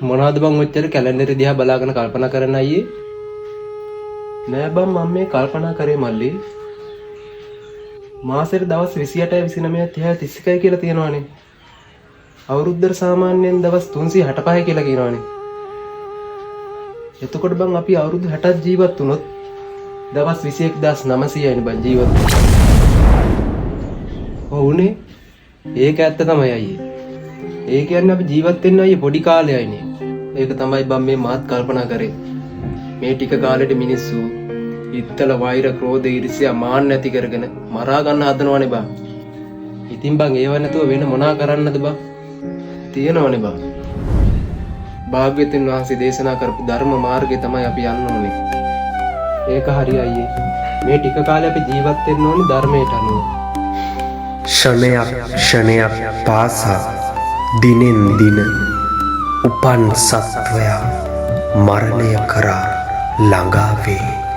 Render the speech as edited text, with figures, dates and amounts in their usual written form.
මොනවද බං ඔච්චර කැලෙන්ඩර් දිහා බලාගෙන කල්පනා කරන්න අයියේ? නෑ බං, මම මේ කල්පනා කරේ මල්ලි, මාසෙට දවස් 28යි 29යි 30යි 31යි කියලා තියෙනවනේ. අවුරුද්දට සාමාන්‍යයෙන් දවස් 365යි කියලා කියනවනේ. එතකොට බං අපි අවුරුදු 60ක් ජීවත් වුණොත් දවස් 21,900යිනේ බං ජීවත් වෙන්නේ. ඔව්නේ. ඒක ඇත්ත තමයි අයියේ. ඒ කියන්නේ අපි ජීවත් වෙන්න අයියේ පොඩි කාලයයිනේ. ඒක තමයි බං මේ මාත් කල්පනා කරේ. මේ ටික කාලෙට මිනිස්සු ඉත්තල වෛර, ක්‍රෝධ, ඊර්ෂ්‍යා, මාන්න ඇති කරගෙන මරා ගන්න හදනවනේ බං. ඉතින් බං ඒව නැතුව වෙන මොනා කරන්නද බං? තියෙනවනේ බං. භාග්‍යවතුන් වහන්සේ දේශනා කරපු ධර්ම මාර්ගය තමයි අපි යන්න ඕනේ. ඒක හරි අයියේ. මේ ටික කාලේ අපි ජීවත් වෙන්න ඕනේ ධර්මයට අනුව. ක්ෂණයක් ක්ෂණයක් පාසා දිනෙන් දින උපන් සත්වයා මරණය කරා ළඟා වේ.